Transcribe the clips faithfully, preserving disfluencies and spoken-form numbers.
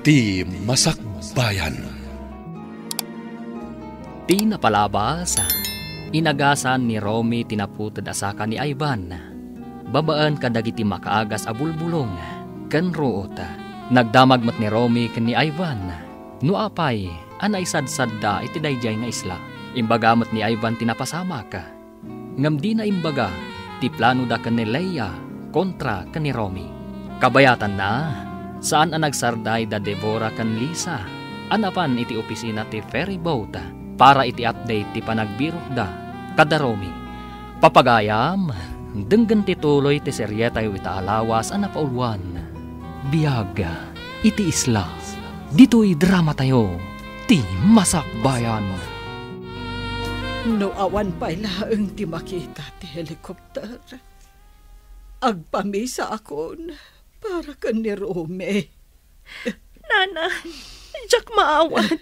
Ti Masakbayan. Ti napalabas, inagasan ni Romy ti naputed a saka ni Ivan. Babaen kadagiti makaagas a bulbulong ken ruot, nagdamag met ni Romy ken ni Ivan no apay a naisadsadda iti daydiay nga isla. Imbaga met ni Ivan ti napasamak. Ngem dina imbaga ti planoda ken ni Leia kontra ken ni Romy. Kabayatanna, saan a nagsardai da Deborah ken Lisa a napan iti opisina ti ferry boat para iti update ti panagbirokda kada Romy. Papagayam, denggen ti tuloy ti serietayo ita a lawas a napauluan, Biag iti Isla. Ditoy dramatayo, Ti Masakbayan. No awan pay laeng ti makita ti helikopter, agpamisaakon para ken ni Romy. Nana, diak maawat.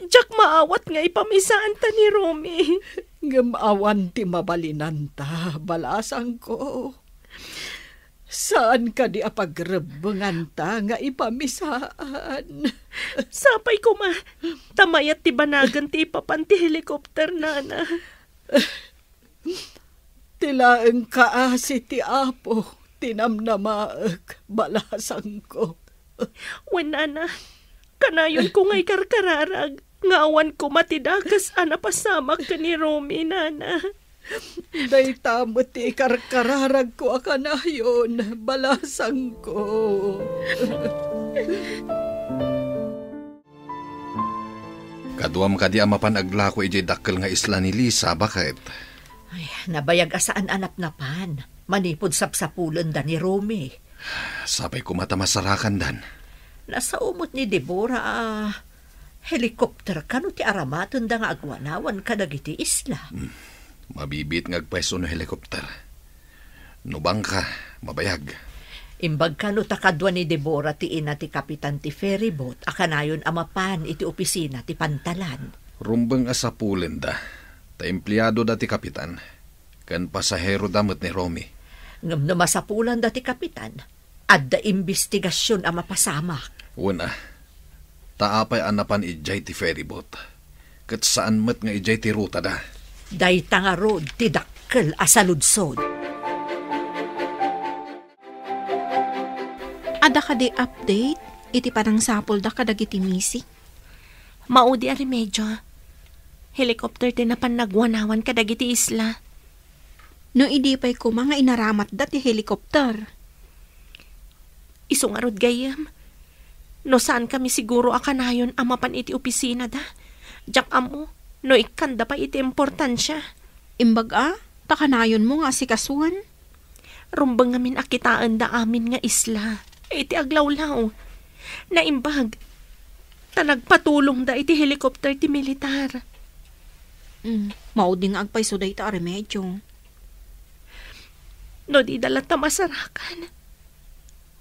Diak maawat nga ipamisaanta ni Romy. Ngem awan ti mabalinanta, balasangko. Saan kadi a pagrebbenganta nga ipamisaan? Sapay koma, ta mayat ti banagen ti ipapan ti helikopter, Nana. Ti laeng kaasi ti Apo ti namnamaek, balasangko. Wen, Nana, kanayonko nga ikarkararag nga awan koma ti dakes a napasamak ken ni Romy, Nana. Dayta met ti ikarkararagko a kanayon, balasangko. Kaduam kadi a mapan aglako idiay dakkel nga isla ni Lisa, baket? Ay, nabayag a saan a napnapan. Manipud sapsapulenda ni Romy. Sapay koma ta masarakandan. Nasao met ni Deborah a helikopter kano ti aramatenda nga agwanawan kadagiti isla. Hmm. Mabibiit nga agpayso no helikopter. No bangka, mabayag. Imbag kano ta kadua ni Deborah ti ina ti kapitan ti ferry boat a kanayon a mapan iti opisina ti pantalan. Rumbeng a sapulenda, ta empleadoda ti kapitan, ken pasaheroda met ni Romy. Ngem no masapulanda ti kapitan, adda imbestigasion a mapasamak. Wen a, ta apay a napan idiay ti ferry boat, ket saan met nga idiay ti rutada? Dayta ngarud ti dakkel a saludsod. Adda kadi update iti panangsapulda kadagiti missing? Maudi a remedio. Helicopter ti napan nagwanawan kadagiti isla. No idi pay koma nga inaramatda ti helicopter? Isu ngarud gayyem. No saan kami siguro a kanayon a mapan iti opisinada, diak ammo no ikkanda pay iti importansia. Imbag a, ta kanayonmo nga asikasuan. Rumbeng ngamin a kitaenda amin nga isla iti aglawlaw. Naimbag, ta nagpatulongda iti helicopter ti militar. Mm, maudi nga agpayso dayta a remedio. No dida latta masarakan,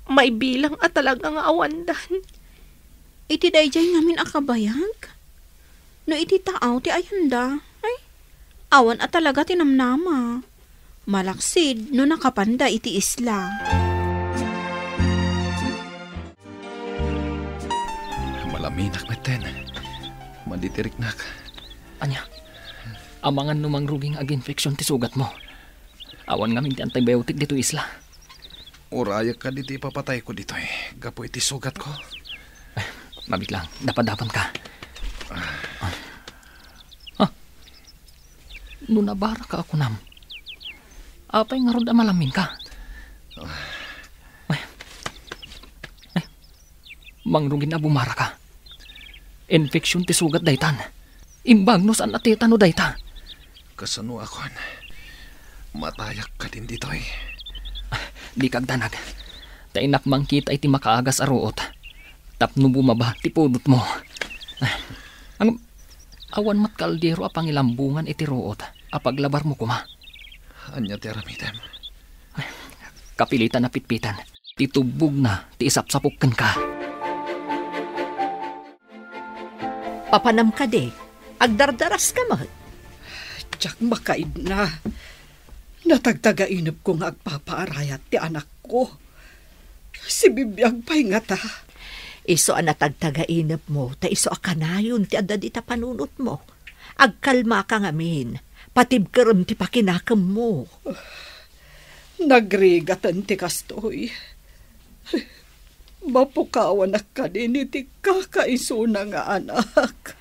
maibilang a talaga nga awandan. Iti daydiay ngamin a kabayag? No iti taaw ti ayanda, ay, awan a talaga ti namnama. Malaksid no nakapanda iti isla. Malaminak metten. Maditiriknak. Ania, amangan no mangruging aginfection ti sugatmo. Awan ngamin ti antibiotic ditoy isla. Urayek kadi ti ipapatayko ditoy gapu iti sugatko? Ay, mabitlang, dapadapan ka. Ah. Ah. No nabaraka a kunam, apay ngarud a malamin ka? Ay. Ay. Mangrugin a bumaraka. Infection ti sugat daytan. Imbag no saan a tetano dayta. Kasano a kuan? Matayak kadin ditoy. Dika agdanag. Ta innak mangkita iti makaagas a ruot. Tapno bumaba ti pudotmo. Ang awan met kaldero a pangilambungan iti ruot a paglabarmo koma. Ania ti aramidem? Kapilitan a pitpitan ti tubbogna ti isapsapok kenka. Papanam kadi, agdardaraska met? Diak makaidna. Natagtagainepko nga agpapaarayat ti anakko. Sibibiag pay ngata. Isu a natagtagainepmo, ta isu a kanayon ti adda dita panunotmo. Agkalmaka ngamin, patibkerem ti pakinakemmo. Nagrigaten ti kastoy. Mapukawanak kadin iti kakaisuna nga anak.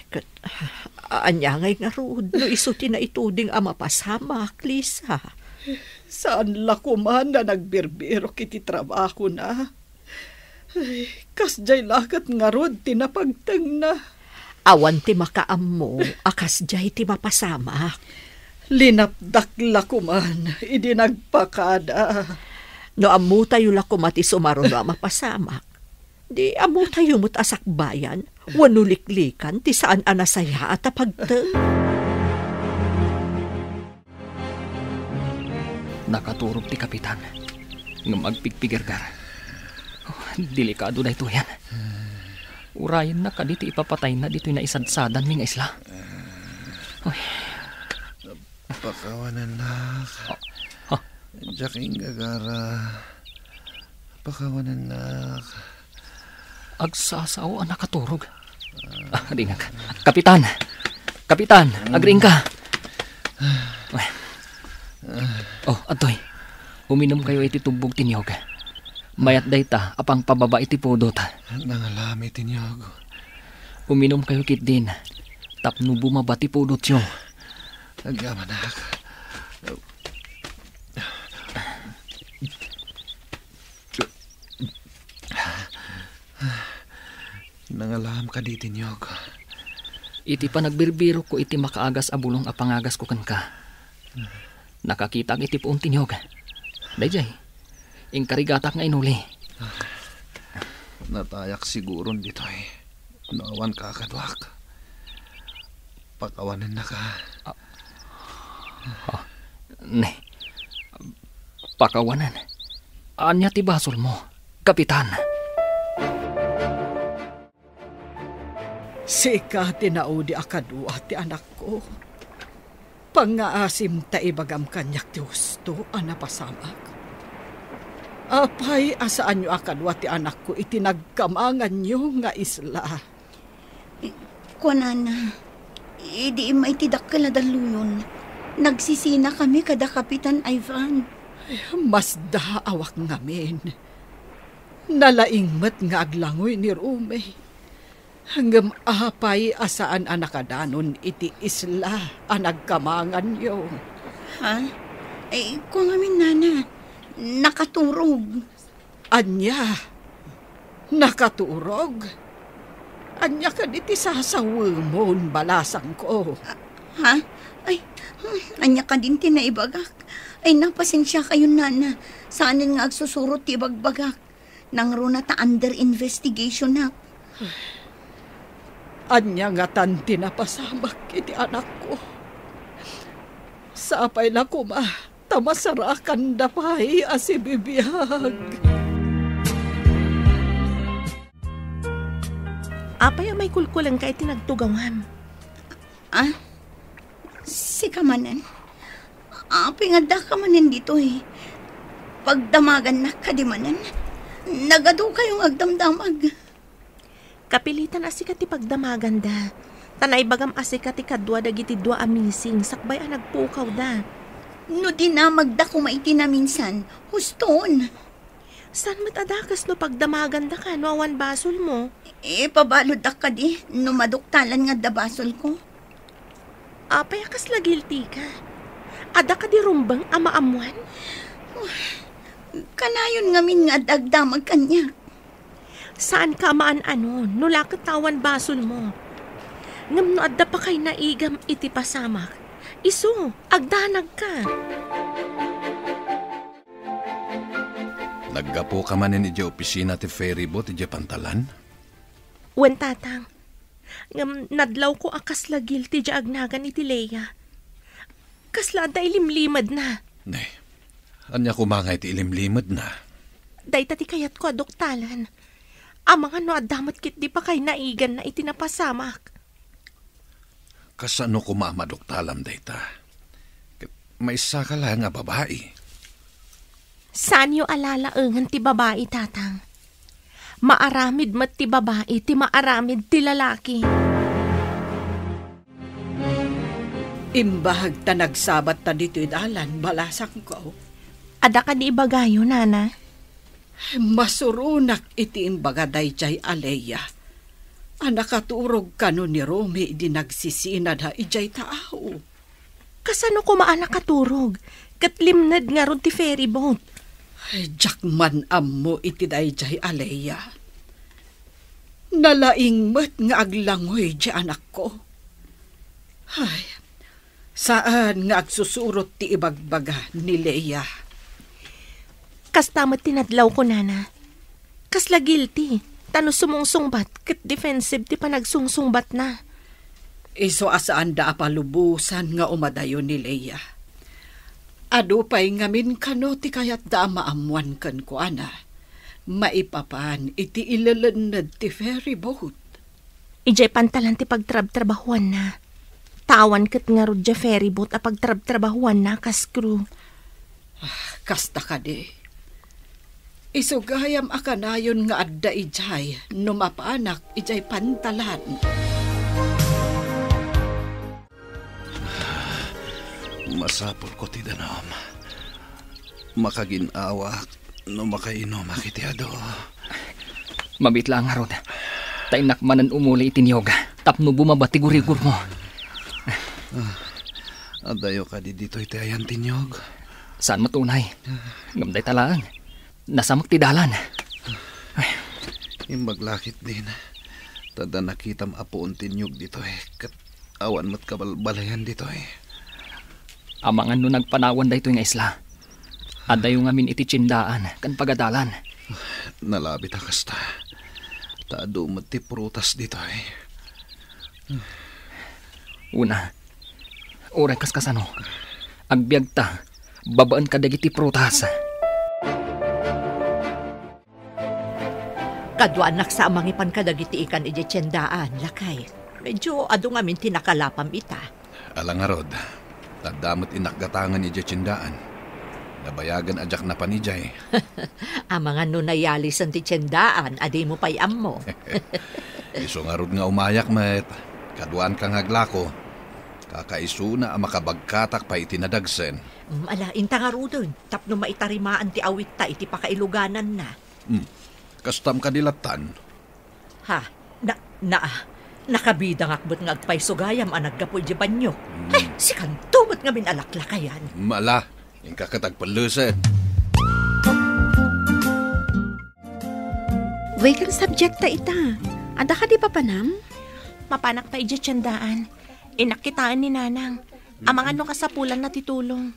Ket, ania ngay ngarud no isu ti naituding a mapasamak, Lisa? Saan la koma a nagbirbirok iti trabahona. Ay, kasdiay la ket ngarud ti napagtengna. Awan ti makaammo a kasdiay ti mapasamak. Linapdak la koman idi nagpakada. No ammotayo la koma ti sumaruno a mapasamak, di ammotayo met a sakbayan wenno liklikan ti saan a nasayaat a pagteng. Nakaturog ti kapitan, ngem agpigpigerger. Oh, delikado daytoyen. Urayenna kadi ti ipapatayna ditoy naisadsadanmi nga isla. Oy. Pakawanennak. Ah, ah. Diak inggagara. Pakawanennak. Agsasao a nakaturog. Ah, ringan. Kapitan! Kapitan! Agriingka! Oh, adtoy. Uminumkayo iti tubbog ti niyog. Mayat dayta a pangpababa iti pudot. Nangalam iti niyog. Uminumkayo ketdin tapno bumaba ti pudotyo. Agyamanak. Nangalam kadi ti niyog. Iti panagbirbirokko iti makaagas a bulong a pangagasko kenka, nakakitaak iti puon ti niyog. Daydiay, inkarigatak nga inuli. Natayak siguron ditoy no awan kakaduak. Pakawanennaka. Ah, ne. Pakawanen. Ania ti basolmo, Kapitan? Sika ti naudi a kadua ti anakko. Pangngaasim ta ibagam kaniak ti husto a napasamak. Apay a saanyo a kadua ti anakko iti nagkamanganyo nga isla? Kuanana, idi immay ti dakkel a dalluyon, nagsisinakami kada Kapitan Ivan. Masdaawak ngamin. Nalaing met nga aglangoy ni Rome. Ngem apay a saan a nakadanon iti isla a nagkamanganyo? Ha? Ay, kua ngamin, nana. Nakaturog. Ania? Nakaturog? Ania kadi ti sasawemon, balasangko? Ah, ha? Ay, hmm, ania kadin ti naibagak? Ay, napasensiakayon, nana. Saanen nga agsusurot ti ibagbagak. Nangruna ta under investigation-ak. Ania ngatan ti napasamak iti anakko? Sapay la koma ta masarakanda pay a sibibiag. Apay a maikulkulengka iti nagtugawam? Ah? Sika manen? Apay nga addaka manen ditoy? Pagdamagannak kadi manen? Nagadukayo nga agdamdamag. Kapilitan a sika ti pagdamaganda. Ta naibagam a sika ti kadua dagiti dua a missing sakbay a nagpukawda. No dinamagda koma iti naminsan, huston. Saan met a dakes no pagdamagandaka no awan basolmo? Ipabaluddak kadi no maduktalan nga adda basolko. Apay a kasla guilty ka? Adda kadi rumbeng a maammuan? Kanayon ngamin nga adda agdamag kaniak. Saanka a maan-anon no la ket ta awan basolmo. Ngem no adda pakainaigam iti pasamak, isu, agdanagka. Naggapuka manen idiay opisina ti ferryboat idiay pantalan? Wen, Tatang. Ngem nadlawko a kasla guilty diay agnagan iti Lea. Kasla adda ilimlimedna. Ne, ania koma nga iti ilimlimedna? Dayta ti kayatko a duktalan. Amangan no adda met ketdi pakainaiganna iti napasamak. Kasano koma a maduktalam dayta? Ket maysa ka laeng a babai. Saanyo a lalaengen ti babai, Tatang. Maaramid met ti babai ti maaramid ti lalaki. Imbag ta nagsabatta ditoy dalan, balasangko. Adda kadi ibagayo, nana? Masuronak iti imbaga daydiay a Lea a nakaturog kano ni Romy idi nagsisinada idiay taaw. Kasano koma a nakaturog? Ket limned ngarud ti ferry boat. Ay, diak man ammo iti daydiay a Lea. Nalaing met nga aglangoy ti anakko. Ay, saan nga agsusurot ti ibagbaga ni Lea. Kasta met ti nadlawko, nana. Kasla guilty, ta no sumungsungbat ket defensive ti panagsungsungbatna. Isu a saanda a palubosan nga umadayo ni Lea. Adu pay ngamin kano ti kayatda a maammoan kenkuana, maipapan iti ilelenned ti ferry boat. Idiay pantalan ti pagtrabtrabahuanna. Ta awan ket ngarud diay ferry boat a pagtrabtrabahuanna kas crew. Ah, kasta kadi. Isu gayam a kanayon nga adda idiay no mapanak idiay pantalan. Masapulko ti danum. Makagin-awak no makainomak iti adu. Mabiit laeng ngarud. Ta innak manen umuli iti niyog tapno bumaba ti gurigurmo. Ah, adayo kadi ditoy ti ayan ti niyog? Saan met unay. Ngem dayta laeng. Nasamak ti dalan. Imbag la ketdin. Ta adda nakitam a puon ti niyog ditoy, ket awan met kabalbaliwan ditoy. Amangan no nagpanawan daytoy nga isla. Adayo ngamin iti tiendaan ken pagadalan. Nalabit a kasta. Ta adu met ti prutas ditoy. Una, uray kas kasano, agbiagta babaen kadagiti prutas. Kaduanak sa a mangipan kadagiti ikan idiay tiendaan, lakay. Medyo adu ngamin ti nakalapam ita. Ala ngarud, ta adda met innak gatangen idiay tiendaan. Nabayagen a diak napan idiay. Amangan no nayalisen ti tiendaan a dimo pay ammo. Isu ngarud nga umayak met, kaduaanka nga aglako. Kakaisuna a makabagkatak pay iti nadagsen. Mm, ala, inta ngaruden, tapno maitarimaan ti awitta iti pakailugananna. Hmm. Kastam kadi lattan? Ha? Na, na, nakabidangak met nga agpayso gayam a naggapu idiay banio. Hmm. Ay, sikanto met ngamin a laklakayan. Mala, inka ket agpellesed. Weekend subject ta ita. Adda kadi papanam? Mapanak pay idiay tiendaan. Innak kitaen ni Nanang. Amangan no kasapulanna ti tulong.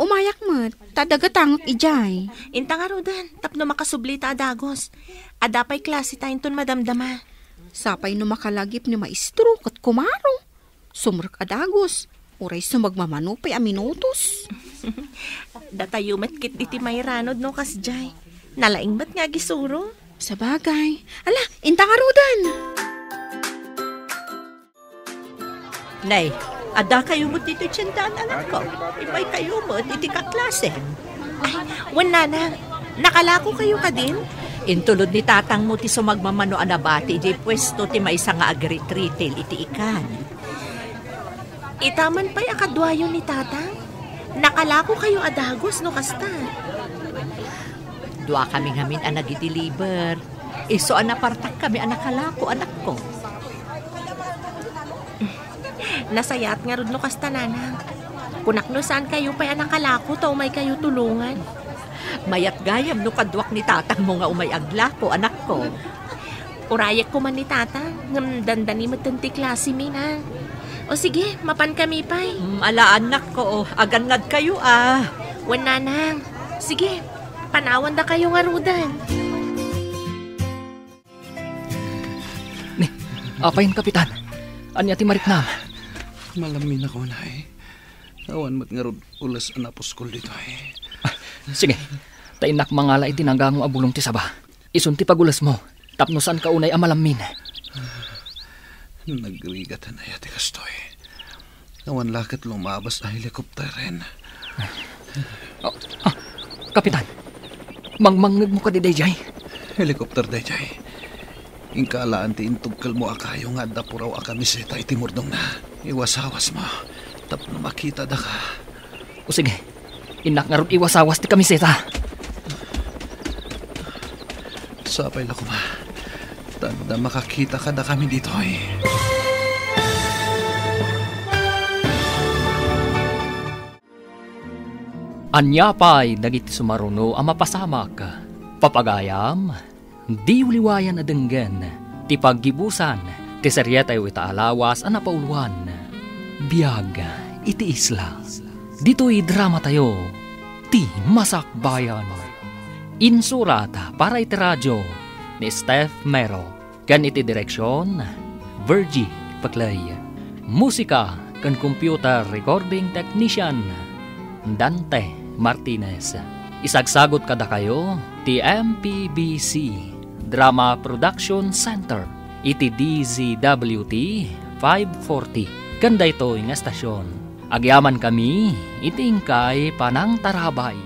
Umayak met, ta adda gatangek idiay. Inta ngaruden, tapno makasubli ta a dagus. Adda pay klase ta inton madamdama. Sapay no makalagip ni maestro ket kumaro. Sumrek a dagus, uray sumagmamano pay a minutos. Datayo met ketdi ti mairanod no kasdiay. Nalaing met nga agisuro. Sabagay. Ala, inta ngaruden. Nay, adda kayo met ditoy tiendaan, anakko. Immay kayo met iti kaklasem. Ay, wen, Nanang, nakalako kayo kadin? Intulod ni tatangmo ti sumagmamano a nabati idiay puesto ti maysa nga agrit-retail iti ikan. Ita man pay a kaduayo ni Tatang? Nakalako kayo a dagus no kasta? Dua kami ngamin a nagideliver. Isu a napartak kami a nakalako, anakko. Nasayaat ngarud no kasta, Nanang. Kunak no saan kayo pay a nakalako ta umay kayo tulongan. Mayat gayam no kaduak ni tatangmo nga umay aglako, anakko. Urayek koma ni Tatang, ngem dandani metten ti klase mi, Nang. O sige, mapan kami pay. Mm, ala, anakko, o, agannad kayo, a. Wen, Nanang. Sige, panawan da kayo ngaruden. Ni, apay, Kapitan? Ania ti mariknam? Malamminak unay. Awan met ngarud ules a napuskol ditoy. Ah, sige. Ta innak mangala iti nagango a bulong ti saba. Isun ti pagulesmo, tapno saanka unay a malammin. Nagrigatan aya ti kastoy. Awan la ket lumabas a helicopteren. Oh, ah, Kapitan, mangmangngegmo kadi daydiay? Helicopter daydiay. Inka alaen ti intugkelmo a kayo nga adda puraw a kamiseta iti murdongna. Iwasawasmo tapno makitada ka. O sige, innak ngarud iwasawas ti kamiseta. Sapay la koma ta adda makakita kadakami ditoy. Ania pay dagiti sumaruno a mapasamak? Papagayam, diyo liwayan a denggen ti paggibusan ti serietayo ita a lawas a napauluan, Biag iti Isla. Ditoy dramatayo, Ti Masakbayan. Insurat para iti radio ni Steph Mero. Ken iti direksion, Virgie Paclay. Musika ken computer recording technician, Dante Martinez. Isagsagut kadakayo ti M P B C Drama Production Center iti D Z W T five forty. Ken daytoy nga estasion, agyamankami iti inkay panangtarabay.